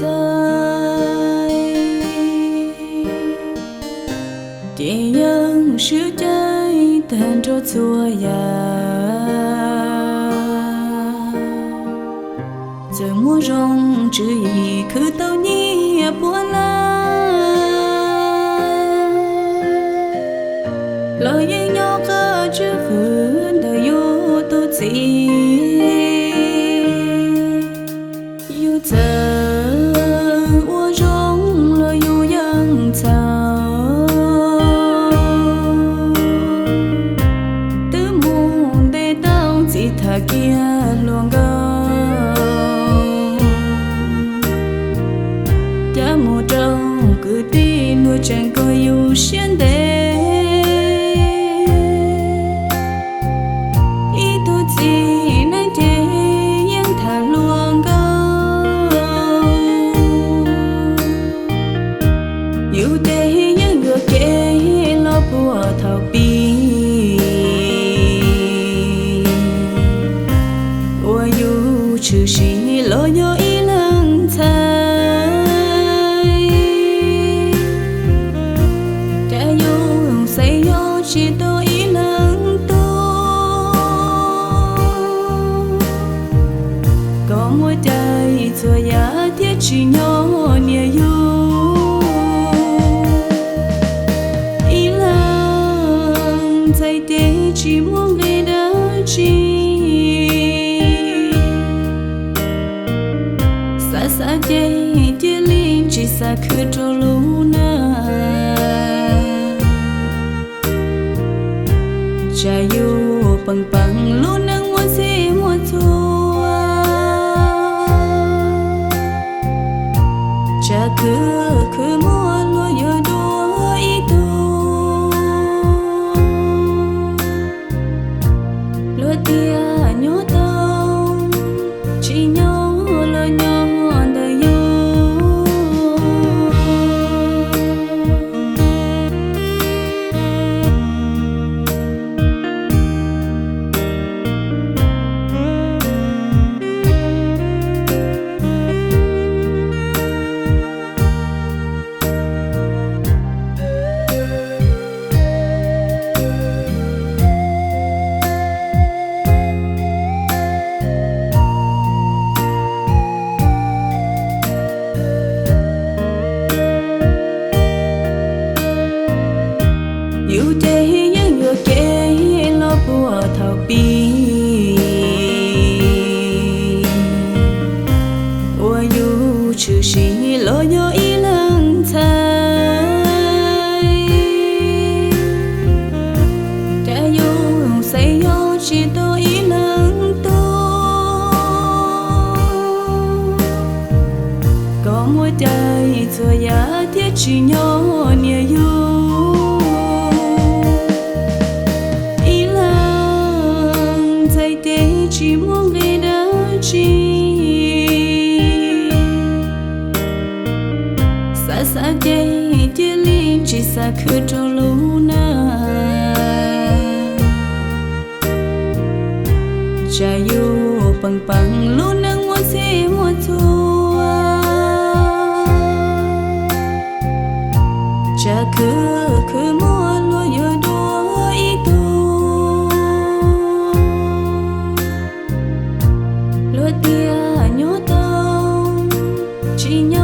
txais, ces yeej swb caij tag nrho txhua yam. Txawm muaj zoo tswv yim khwv tau nyiaj puav leej, los yeej nyob qab tswv hwm ntawm yus tus txiv. Yus txawm ua zoo los yus yeej txhaum, twb mus ntes tau txiv tham kiag hluas nkauj, cas mus rau kwv tij luag tseem kho yus siab ntev. Ib tug txiv neej ces yeej tham hluas nkauj, yus ces yeej yuam kev los puag thaum pib. Uas yus tshwm sim los yog ib leeg ntxhais, cas yus xaiv yog tsis tau ib leeg tub, kom muaj cai txhua yam thiab tsis nyob niam yus. Ib leeg ntxhais ces tsis muaj nqis dab tsi, xav xav ces cia li tsis xav khwv rau lub neej. Tsam yus peem peem lub neej muaj txhij muaj txhua, tsam khwv khwv muaj luag yuav dua ib tug, luag tias nyob tau, tsis nyob los nyob ntawm yus. Yus ces yeej yuam kev los puag thaum pib, uas yus tshwm sim los yog ib leeg ntxhais, cas yus xaiv yog tsis tau ib leeg tub, kom muaj cai txhua yam thiab tsis nyob niam yus. Ib leeg ntxhais ces tsis muaj nqis dab tsi, xav xav ces cia li tsis xav khwv rau lub neej. Tsam yus peem peem lub neej muaj txhij muaj txhua, tsam khwv khwv muaj luag yuav dua ib tug, luag tias nyob tau, tsis nyob